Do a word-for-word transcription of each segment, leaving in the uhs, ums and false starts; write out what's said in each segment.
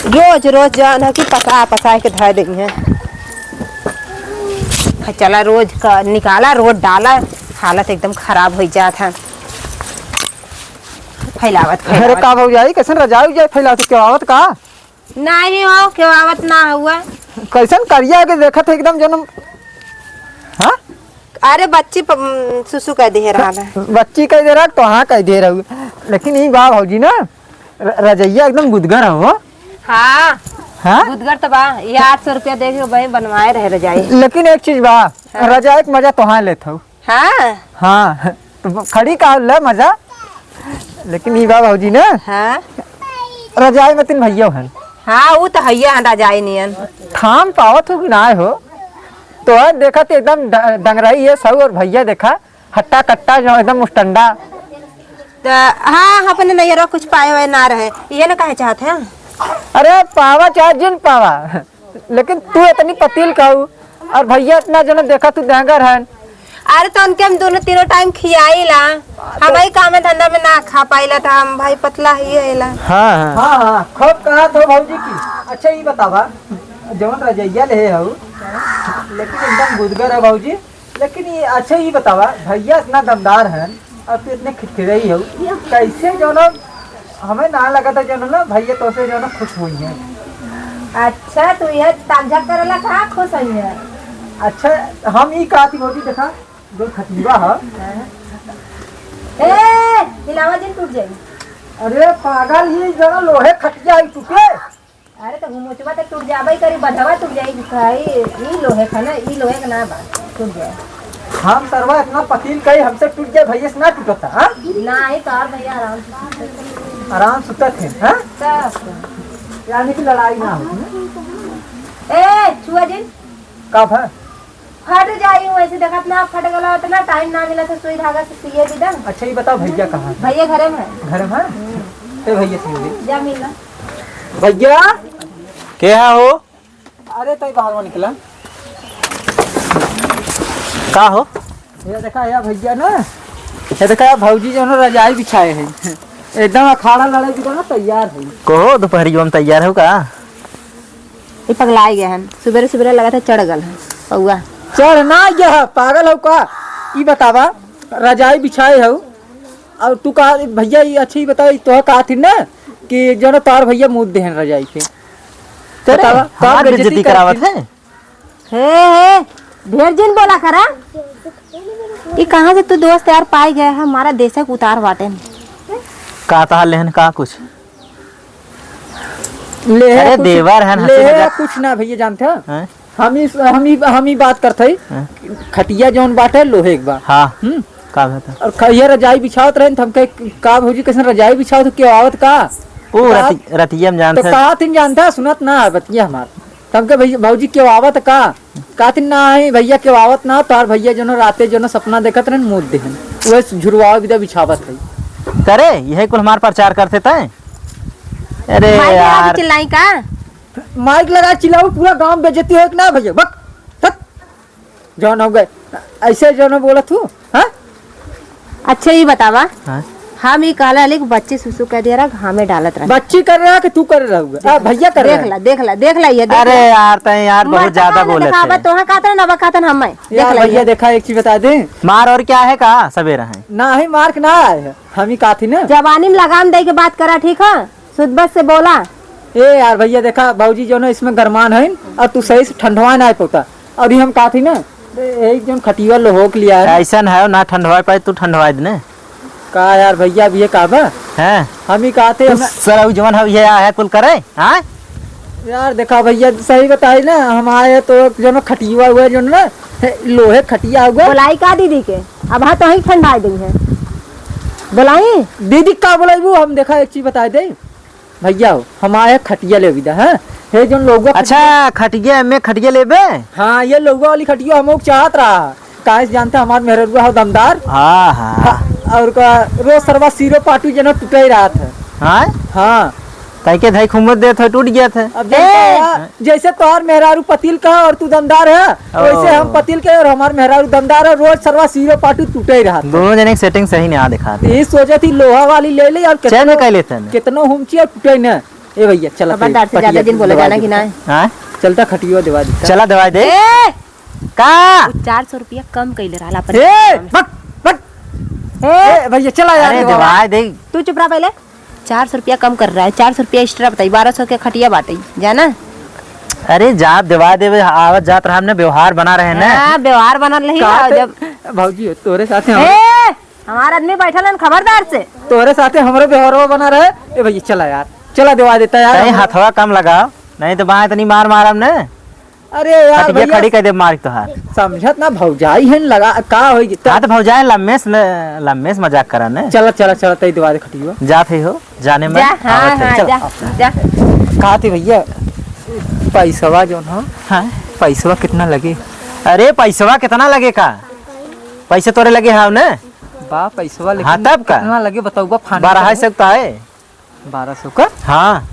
रोज रोज जौन है कि पसा पसा के धर देई हैं। चला रोज का निकाला, रोज डाला, हालत एकदम खराब होइ जात है, फैलावत अरे फैलावत। का भौजाई, कैसन रजाई उजाई फैलावत, केवावत का? नहीं हो, केवावत ना हुआ। कैसन करिया के देखत है एकदम जनम, हाँ? अरे बच्ची प-, म, सुसु कह दे रहा है। बच्ची कह दे रहा, तो हाँ कह दे रहू। लेकिन ई बा भौजी ना, र-, रजइया एकदम गुदगर हो। हाँ। हाँ? गुदगर तो बा, ये आठ सौ रुपया दे के वही बनवाए रहे रजाई। लेकिन एक चीज बा, हाँ। रजाई के मजा तोहाँ लेत हऊ। हाँ। हाँ, तो खड़ी का ले मजा। लेकिन ई बा भौजी ना, हाँ। रजाई में तीन भैया हन। हाँ, ऊ तो हइया हन रजाई नियन। थाम पावत हो कि ना हो? तो है देखा तो एकदम ड-, डंगराई है सऊ और भैया देखा हट्टा कट्टा जो एकदम मुस्टंडा। त हाँ, अपने नैहरा कुछ पाए वाए ना रहे, ये ना कहे चाहत है। अरे पावा चाहे जिन पावा, लेकिन तू इतनी पतील कहू और भैया इतना जो ना देखा तू डहंगर है। अरे तो उनके हम दोनों तीनों टाइम खियाई ला, हम ही काम धंधा में ना खा पाइला, तो हम भाई पतला ही है ला। हाँ, हाँ। हाँ, हाँ, खूब कहा तो भौजी की। अच्छा, ये बतावा, जवन रजैया ले हऊ, लेकिन एकदम गुदगर है भौजी। लेकिन ये, अच्छा, ये बतावा, भैया इतना दमदार है और तू इतने खिटखिटई हो, कैसे जो ना, हमें ना लगा था जो ना भैया तोसे जो ना खुश हुई है। अच्छा, तू ये तामझाम करेला का खुश हुई है? अच्छा, हम ई कहा थी भौजी, देखा, जो खटिया है। हाँ। ए, हिलावा जिन, टूट जाई। अरे पागल, ये जो ना लोहे खटिया है टूटे। अरे तो घुमुचवा तो टूट जाबे करी, बधवा टूट जाई, खाई, ई लोहे का ना, ई लोहे का ना बा, टूट जाए। हम सरवा इतना पतील कही, हमसे टूट जाए, भैया से ना टूटता, हाँ? ना, ये तो और भैया आराम से सुतत हैं। आराम सुतत हैं, हाँ? तो यानी कि लड़ाई ना हो। ए, छुआ जिन। का भा? फट जाई, वैसे देखत ना फट गला, इतना टाइम ना मिला था सुई धागा से सिए भी दम। अच्छा, ये बताओ भैया कहाँ हैं? भैया घरे में है। घरे में है? हम्म। ए भैया से मिले। जा मिल ला। भैया। के है हो? अरे तई बाहर में निकला। का हो? ये देखा या भैया ना, ये देखा या भौजी जो ना रजाई बिछाए हैं, एकदम अखाड़ा लड़े की ना तैयार है। कहो दोपहरियो में तैयार हो का? ये पगलाइ गए हैं, सुबेरे सुबेरे लगा था चढ़ गल है पौआ। चढ़ ना गया है, पागल हो का? ई बतावा, रजाई बिछाए हो और तू कहा भैया, ये अच्छा ही बताओ, ये तो कहा थी ना कि जो ना तोहार भैया मूत देहन रजाई पे। तेरे बतावा, तोहार हमार बेइज्जती बेइज्जती करावत करती। है। हे, हे, ढेर जिन बोला करा। ई कहाँ से तू दोस्त यार पाई गए है, हमारा देशक उतार बाटे। का तहा लेहन का कुछ? ले अरे कुछ, देवर है, हंसी ले मजाक। कुछ ना भैया जानते हो? हैं? हम इस, हम ही, हम ही बात करते हैं। हैं? खटिया जौन बाटे लोहे के बा। हाँ। हम्म? का बात है? और ख-, ये रजाई बिछावत रहे तो हमके का भौजी कैसे रजाई बिछावत हो, केवावत का? ओ, का? रति-, रतिया में जानत तो है। का तीन जानता है, सुनत ना है बतिया हमार। तब के भैया, भौजी केवावत का? का तीन ना है भैया, केवावत ना, तार भैया जो ना राते जो ना सपना देखत रहन, मूत देहन। वह झुरवावा बिदा बिछावत है। करे, यही कुल हमार प्रचार करते तय। अरे माइक लगा के यार। चिल्लाई का? माइक लगा चिल्लाऊ, पूरा गांव बेइज्जती हो कि ना भैया? बक, थक। जौन हो गए, ऐसे जौन बोलत हूँ, हाँ? अच्छा, ई बतावा, हाँ? हम ई कहले हली कि बच्ची सुसु कह दिया रहा, घामे डालत रहा। बच्ची कर रहा कि तू कर रहा हुआ? आ, भैया कर रहा देख है। ला, देख ला, देख ला, ये देख अरे ला। यार, तैं यार बहुत मरता ज्यादा काहे ना बोलत देखावा, है। तोहा कहत रहा ना, अब कहत रहा हम, देख यार ला भैया, ये। देखा, एक चीज बता दे। मार और क्या है, कहा सवेरा है? ना ही मार के ना आए है, हम ही कहा थी ना। जवानी में लगाम दे के बात करा, ठीक है? सुदबत से बोला। ए यार भैया, देखा, भौजी जो ना इसमें गरमान है और तू सही से ठंडवा ना पोता। और ये हम कहा थी ना, ए, एक जन खटिया लोहो के लिया है। ऐसा ना है, ना ठंडवा पाए, तू ठंडवा दे ने। का यार भैया, अब ये का बा? हैं? हम ही कहा थे, तू हम सरऊ जवन है, ये है कुल करे, हाँ? यार देखा भैया, सही बताई ना, हम आए तो जो ना खटिया हुआ जो ना, हे, लोहे खटिया हुआ। बोलाई का दीदी के? अब हाँ तो ही ठंडा दे है। बोलाई? दीदी का बोलाई वो, हम देखा एक चीज बता दे। भैया हो, हम आए खटिया लेबी दा, हाँ? हे जौन लोगवा अच्छा, खटिया में खटिया लेबे? हाँ, ये लोगवा वाली खटिया हम लोग चाहत रहा। काहे से जानते, हमार मेहररुआ हो दमदार। हाँ, हाँ। हाँ, और का रोज सरवा सीरो पाटू जना टूटे ही रहा था। हाँ? हाँ। तै के धाई खुमत देत हो, टूट गया था। अब जानते ए! हैं, जैसे तोहार मेहरारू पतील का और तू दमदार है, ओ। वैसे हम पतील के और हमार मेहरारू दमदार है, रोज सरवा सीरो पाटू टूटे ही रहा था। दोनों जने की सेटिंग सही नहीं आ दिखा दे। ये सोचे थी लोहा वाली ले ले और चैन में कितनो, कह लेते हैं। कितनो हुमची और टूटे न। ए भैया, चला खबरदार से ज्यादा दिन बोला जाना कि ना। हाँ? चलता खटियो देवा देता। चला देवा दे। ए! का? वो चार सौ रुपया कम कइले रहला अपन ए, काम। बक, बक। ए! ए, भैया, चला यार, अरे, देवा। देवा दे। तू चुप रहा पहले। चार सौ रुपया कम कर रहा है, चार सौ रुपया extra बताई, बारह सौ के खटिया बाटे, जाना? अरे, जा देवा देवे, आवत जात रहा, हमने व्यवहार बना रहे ना। हाँ, व्यवहार बनल रही का है, ते-, जब भौजी, तोरे साथे हम ए! हमार आदमी बैठल हन, खबरदार से। तोहरे साथे हमरो व्यवहारवा बना रहे। ए भैया, चला यार, चला देवा देता यार, कहीं हमरो। हथवा कम लगाओ, नहीं तो बाएं इतनी मार मारम ने। अरे यार कटिया भैया, खड़ी कर दे मार तोहार। समझत ना, भौजाई है न, लगा का होई हाँ, तो भौजाई लम्बे से ल-, लम्बे से मजाक करा ने। चला, चला, चला, तई देवा दे खटिया। जात है हो, जाने में। जा, हाँ, आवत है। हाँ, चला। जा, जा। कहा थी भैया, पैसवा जौन हो, हाँ। पैसवा कितना लगे? अरे, पैसवा कितना लगे का? पैसे तोरे लगे हाव ने? बा पैसवा, लेकिन हाँ, तब का? कितना लगे बताऊ बा, फानी बारह सौ का है। बारह सौ का? हाँ।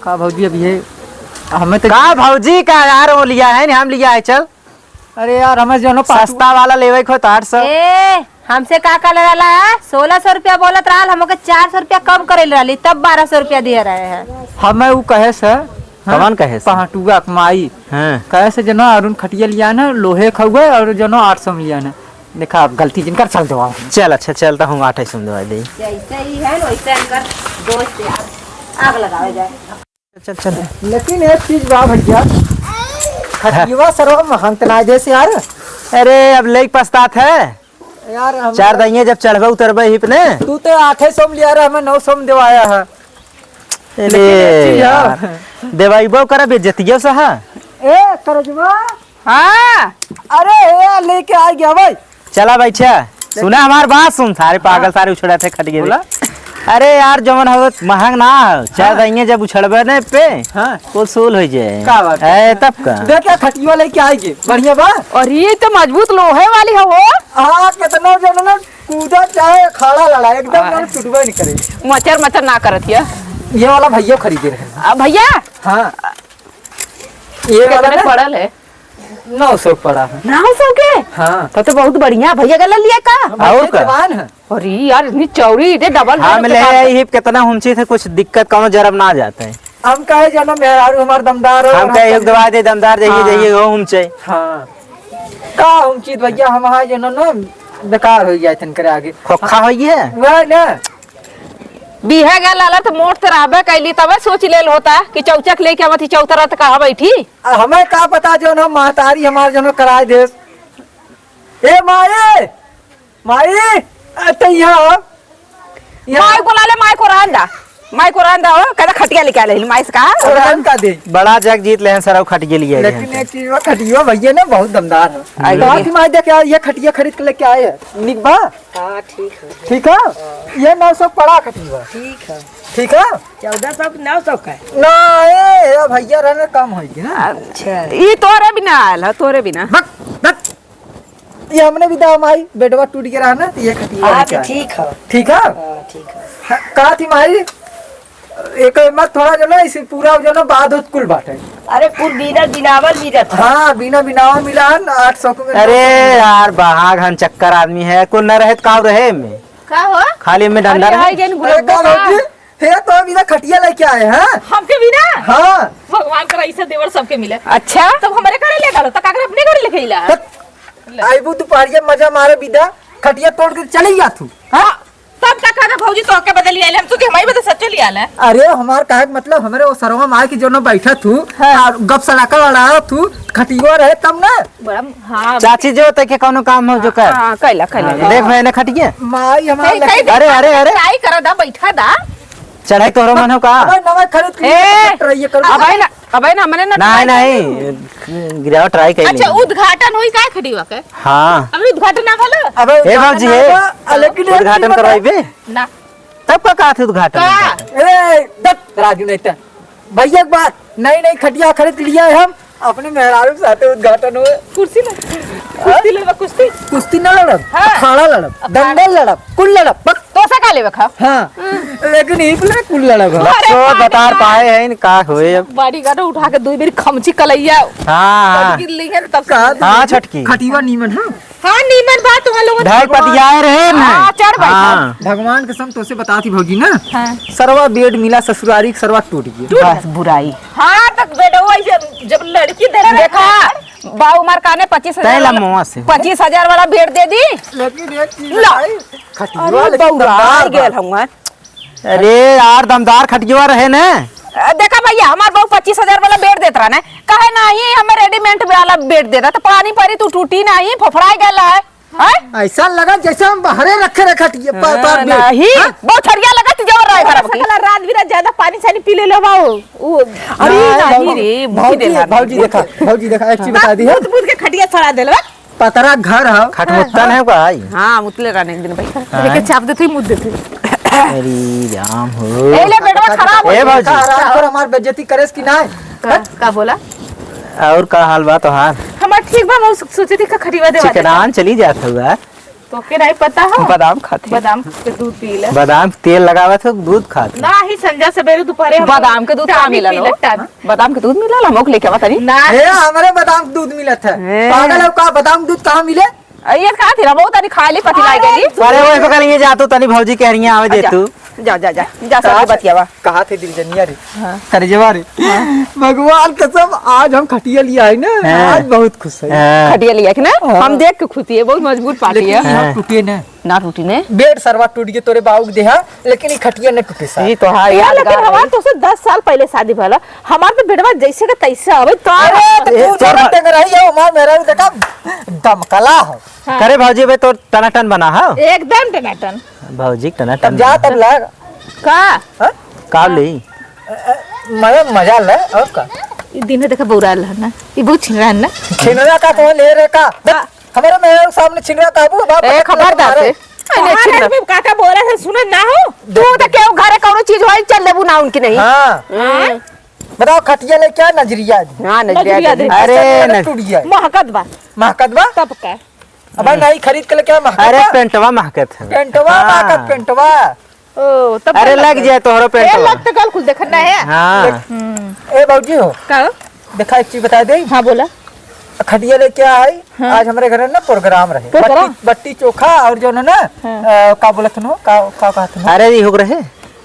का भौजी, अब ये हमें तो का भौजी का यार, वो लिया है ना, हम लिया है, चल। अरे यार, हमें जो ना पाटू सस्ता वाला लेवे को तो आठ सौ। ए, हमसे का का ले रहला है? सोलह सौ रुपया बोलत रहल, हमके चार सौ रुपया कम करे रहली, तब बारह सौ रुपया दिए रहे हैं। हमें वो कहे से, हाँ? कौन कहे से? पहाटुआ के माई। हाँ। कहे से जो ना अरुण खटिया लिया ना, लोहे खउआ और जो ना आठ सौ में लिया ना। देखा, अब गलती जिनकर, चल देवा। चल, अच्छा, चल, तो हम आठ सौ में देवा दे। जैसे ही है, वैसे इनकर दोस्त यार आग लगावे जाए। चल, चल। लेकिन एक चीज बा भैया, खटियवा सरवा महंग त ना दे से यार। अरे, अब लेके पछतात है। यार, हम चार दइये जब चढ़बे उतरबे हिप ने। तू तो आठे सौ में लिया रहा, हमें नौ सौ में देवाया है। अरे लेकिन एक चीज है। यार, देवाइबो करा बेइज्जतियो से है। ए, करजवा। हाँ। अरे, ए, लेके आ गया भाई। चला बैठा, सुना हमार बात सुन, सारे पागल, हाँ। सारे उछड़त है खटिये पे। बोला। अरे यार, जवन हो महंग ना हो, चार हाँ। दइये जब उछड़बे ने पे, हाँ। वसूल हो जाए। का बात है? ए, तब का? देख, खटिया लेके आएगी, बढ़िया बा। और ये तो मजबूत लोहे वाली है वो। हाँ, कितना जन ना कूदा चाहे खाड़ा लड़ा, एकदम हाँ। ना टूटबे नहीं करे। मचर मचर ना करत हिया। ये वाला भैया खरीदे रहे। आ, भैया? हाँ। ये वाला कितने ना? पड़ल है? नौ सौ पड़ा है। नौ सौ के? हाँ। तब तो बहुत बढ़िया। भैया गला लिया का? हाँ, और भैया का? जवान है। अरे यार, इतनी चौड़ी, इतने डबल हाँ, बेड मिले के है, साथ। ये कितना हुमची थे, कुछ दिक्कत कौनो जरब ना जाता है। हम कहे जना मेहरारू हमार दमदार हो, हम और कहे हम एक दवा दे दमदार, जइये, हाँ। जइये, हो हुमचे। हाँ। का हुमची भैया, हम हाँ जना ना बेकार हो जाए तन करे आगे। खोखा हो गया है? वह ना। बिहा गया लाला तो मोट तो रहबे कैली, तबे सोच लेल होता कि चौचक लेके आवत ही चौतरा तो कहाँ बैठी? आ, हमें का पता जो ना महतारी हमार जनो कराए देस। ए माई, माई, ए, ते यहाँ आओ। यहाँ माई को ला ले, माई को रहन दा, माई को रहन दा हो, कहता खटिया लेके आ ले, माई से कहा। और हम का दे? बड़ा जग जीत लेहन सर, खटिया लिए लेकिन रहन। एक चीज बा, खटिया भैया ना बहुत दमदार है। आई बहुत गई। ही माई देख यार, ये खटिया खरीद के लेके आए हैं। निक बा? हाँ, ठीक है। ठीक है? ये नौ सौ पड़ा खटिया। ठीक है। ठीक है? चौदह सौ के नौ सौ का है? ना, ए, ए, भैया रहने कम होई ना। अच्छा। ये तोरे बिना आयल है, तोरे बिना। बक, बक। ये हमने भी दाम आई, बेडवा टूट गया रहा ना, तो ये खटिया हाँ, लेके तो आए। ठीक है। ठीक है? हाँ, ठीक है। हाँ, कहा थी माई, एक मत थोड़ा जो ना, इसे पूरा जो ना, बाद होत कुल बाटे। अरे, कुल बीना बिनावल मिलत है। हाँ, बीना बिनावल मिला है ना, आठ सौ को। अरे यार, बहाग हन चक्कर आदमी है, कुल न रहे तो का रहे में? का हो? खाली में डंडा अरे, रहे। आई गइन अरे, गुलाब का का। भौजी? हे तो बिना खटिया लेके आए हैं। हमके बिना? हाँ। भगवान करे ऐसा देवर सबके मिले। अच्छा। तब हमारे घरे ले डालो, तक अगर अपने घरे लेके इला। तक ले। आइबू दोपहरिया मजा मारे बिदा, खटिया तोड़ के चले जा तू। हाँ। तब का कहना भौजी तो के बदल आइले, हम तो के हमारी बदल सच्चो लिया ले। अरे हमार कहे के मतलब हमरे वो सरवा माई की जो न बैठा तू, हाँ। और गप सड़ाका लड़ा तू, खटिया रहे तब ना। बड़ा, हाँ। चाची जो ते के कौनो काम हो जो कर। हाँ, कैला, कैला। हाँ, देख भाई ने खटिया। माई हमार कहीं, लेके कहीं अरे, अरे, अरे। ट्राई करा दा, बैठा दा। चढ़ाई तोहरो मन हो का? अबे नवा खरीद के ए, ट्राई ये करो। अबे ना, अबे ना, मने ना नहीं, ट्राई नहीं, करी। गिराओ ट्राई कर अच्छा, लेंगे। उद्घाटन होई का खड़ी हुआ के? हाँ। अबे उद्घाटन ना भला? अबे ए बाबूजी, उद्घाटन ना ए, हुआ, लेकिन एक उद्घाटन चीज करवाई बता। बे? ना। तब का कहा थे उद्घाटन? का? ए, दत राजू नहीं था। भैया एक बात, नई नई खटिया खरीद लिया है हम, अपने मेहरारू के साथे उद्घाटन हुए। कुर्सी ले, कुश्ती ले, कुश्ती। कुश्ती ना लड़ब, हाँ। अखाड़ा लड़ब, अखाड़ा। दंगल लड़ब, कुल लड़ब, बस। तो से का लेवे खा? हाँ, लेकिन ई बोले कुल लड़ब। अरे बच्चों, बाप रे बतार बाप। पाए हैं, का होए अब? बॉडीगार्ड उठा के दो बेर खमची कलैया। हाँ, हाँ। बॉडी गिर ली है, तब का हाँ, छोटकी। खटिया नीमन, हाँ। हाँ, नीमन बात, वहाँ लोगन ढाई पतियाए रहे ना। हाँ, चढ़ बैठा। हाँ। भगवान कसम तोसे बताती भौजी ना। हाँ। सरवा बेड मिला ससुरारी, सरवा टूट गया। बस बुराई। हाँ, तो बेडवा ऐसे जब लड़की दे रहे देखा, बाऊ मार काने पच्चीस हजार तैला वाला, मुआ से। पच्चीस हजार वाला बेड दे दी। लेकिन एक चीज ला। भाई, खटिया अरे, लेकिन बउरा दमदार बा। गेल हूँ। अरे यार, दमदार खटिया रहे ने। अ, देखा भैया, हमार बहू पच्चीस हजार वाला बेड देत रहा ने, कहे नाही हमें रेडीमेड वाला बेड देता, तो पानी परी तू टूटी नाही, फफड़ाई गला है, हैं? ऐसा लगा जैसे हम बाहरे रखे रहे खटिया, प-, प-, हाँ, बेड। नाही, हाँ? बहुत छड़िया लगा तू जबर रहे घर ऐसा की। कला रात बिरात ज्यादा पानी सानी पी ले लो बाऊ। उ, अरे नाही, नाही भौजी, रे, मुझे भौजी, देला भौजी नहीं। देखा, भौजी देखा, एक चीज बता दी है। मुत मुत के खटिया सड़ा देलवा। पतरा घर है। खटमुत्तन है का आई? हाँ, मुतले रहने एक दिन भाई। हाँ। लेके चाप देते ही, मुत देते ही। अरे राम हो। ए ले, बेटवा खराब हो ए गया। भौजी। का आराम कर, हमार बेइज्जती करेस कि ना? का, का बोला? और का हाल बा तोहार? हमार ठीक बा, मैं सो-, सोचे थी का खरीवा देवा देता। चिकनान चली जात हुआ। तो के नहीं पता हो? बादाम खाते। बादाम के दूध पी ले। बादाम के तेल लगावत हो, दूध खाते। ना ही संझा सवेरे दोपहरे हम बादाम के दूध का टामी मिला पी लो? ले, टामी। बादाम के दूध मिला ला, मोक लेके आवा तनी। ना। ए, हमरे बादाम के दूध मिलत है। ए। पागल हो का? बादाम के दूध कहाँ मिले? अ, ये कहा थी ना, बहुत तनी खाली पतिलाई अरे, गली। अरे, वो पकड़ लिए जा तू, तनी भौजी कह रही है, आवे दे अच्छा, तू। जा, जा, जा, जा, सब का बतियावा। कहा थे दिलजनिया रे? हाँ। करेजवा रे? हाँ। भगवान कसम, आज हम खटिया लिया है ना, हाँ। आज बहुत खुश है। हाँ। खटिया लिया कि ना? हाँ। हम देख के खुशी है, बहुत मजबूत पार्टी लेकिन है। हम हाँ। टूटे ना। ना टूटी ने? बेड सरवा टूट गए तोरे बाऊ के देहा, लेकिन ई खटिया न टूटे सा। ई तो है, ए, यादगार लेकिन हमार है। तो से दस साल पहले शादी भला, हमार तो बेडवा जैसे का तैसे आवे, तो अरे, तो ए, तू तोर ना टेंगराई हो, हमार मेहरारू देखा, दमकला हो। हाँ। करे भौजी, बे तोर टनाटन बना हो। एकदम टनाटन। भौजी के टनाटन तब जा, बना। तब ला। का? हाँ? का ले? अ, अ, मजा, मजा ले, और का? ई दिन है, देखा, बौराल है ना, ई बहुत छिनरा है ना। छिनरा का तो ले रे का? देख, हाँ। हमारे मेहरारू सामने छिनरा काबू, बाप ए, रे, खबरदार मारे। से। अरे, कहाँ छिनरा। आदमी काका बोला था, सुनत ना हो? तू तो केहू घरे कौनो चीज होई, चल लेबू ना उनकी नहीं। हाँ। हाँ। बताओ, खटिया ले क्या नजरिया दी? हाँ, नजरिया नजरिया दी। दी। अरे, ऐसा न- टूट गया। महकत बा। महकत बा? तब का? अब नहीं खरीद के ले क्या महकत अरे, बा? पेंटवा महकत है। पेंटवा हाँ। महकत, पेंटवा। ओ, तब अरे, लग लग गए। जाए तोहरो ए, पेंटवा। लग तो गल कुल देखना है। हाँ। हम्म। ए, बाबूजी हो। का? देखा, एक चीज बता दे। हाँ, बोला। खटिया ले क्या आई? हाँ। आज हमरे घर में ना प्रोग्राम रहे। प्रोग्राम? बट्टी, बट्टी चोखा और जो ना, हाँ। अ, का बोलत हन, का, का कहत हन? अरे, ई हो रहे।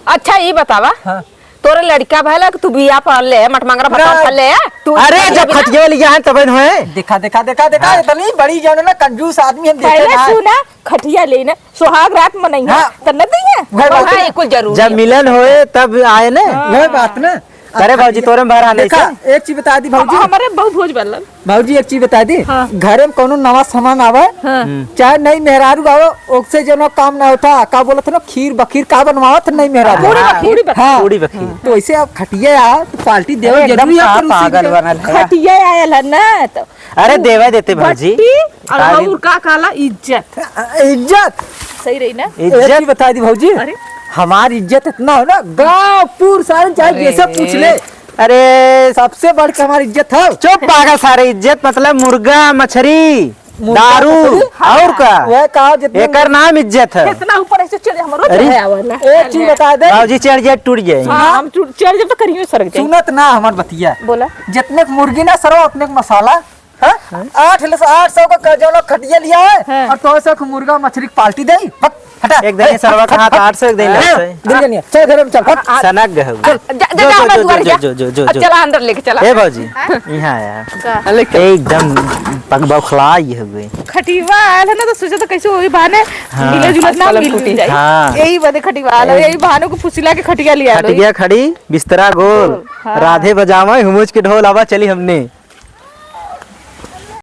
अच्छा, ई बतावा। हाँ। तोरे लड़का भला कि तू बिया पर ले, मटमंगरा भतार ना। पर ले, तू अरे, खटिया जब बिना खटिया वाली यहाँ तब न होए। देखा, देखा, देखा, देखा, हाँ। इतनी बड़ी जो ना कंजूस आदमी हम देखे पहले ना। सुना, खटिया लेना, सुहाग रात मनई है, हाँ। त न दी है। वही बात हाँ, ना। ये कुल जरूरी जब है। मिलन होए तब आए ना। हाँ। वही बात ना। अरे भौजी, तोरे में भरा नहीं देखा, से। एक चीज बता दी भौजी। हम-, हमारे बहुत भोज बनल। भौजी, एक चीज बता दी। हाँ। घरे में कोनो नवा सामान आवे, हाँ। हम्म। चाहे नई मेहरारू आवे, ओकसे जनो काम ना होता। का बोलत ना, खीर बखीर का बनवावत नई मेहरारू? पूरी हाँ। बखीर। पूरी बखीर। हाँ। पूरी बखीर। तो ऐसे आप खटिया आ, तो पार्टी देवे अरे एकदम जरूरी है, का तो उसी पागल दिन बनल है। खटिया आयल है ना, तो अरे देवे देते भौजी। बट्टी और काली और का काला इज्जत। इज्जत। सही रही ना? इज्जत। एक चीज बता दी भौजी। अरे। हमारी इज्जत इतना हो ना, गांव पूर सारे चाहे अरे। जैसे पूछ ले। अरे। सबसे बढ़ के हमारी इज्जत है। चुप पागल सारे, इज्जत मतलब मुर्गा, मछरी, मुर्गा, दारू, मछरी। और का? वह कहा जितने एकर नाम इज्जत है। इतना ऊपर ऐसे चढ़े हमरो अरे। चढ़े आवे ना। एक चीज बता दे। भौजी चढ़ जाए, टूट जाए। हाँ, हम टूट, चढ़ जब तो करियो सरक जाए। सुनत ना हमार बतिया। बोला। जितने क मुर्गी ना सरवा, उतने क मसाला। हाँ? आठ ल-, आठ सौ का क-, जौन खटिया लिया है, हाँ। और तो से मुर्गा मछरी की पार्टी दे। हट, हटा। एक दिन ये सरवा कहा था आठ सौ, एक दिन हाँ। नौ सौ। दिल के नहीं है। चल घर में चल, हट। आ, आ, सनक गए हुए। चल। जा, जा, जो, जा, जो, हमारे जो, दुआरे जो, जा। जो, जो, जो, अब जो। चला अंदर लेके चला। ए भौजी, हाँ। यहाँ आया। का? एकदम पग बौखला ये हुए। खटिया आयल है ना, तो सोचा तो कैसे वही बहाने हाँ। मिले जुलत ना, आज कलम मिल टूटी। जाए। हाँ। यही बदे खटिया आयल है, ए। यही बहाने को फुसिला के खटिया लिया लो। खटिया खड़ी, बिस्तरा गोल। गोल, हाँ। राधे बजावे, हुमुच के ढोल, आवा चली हमने।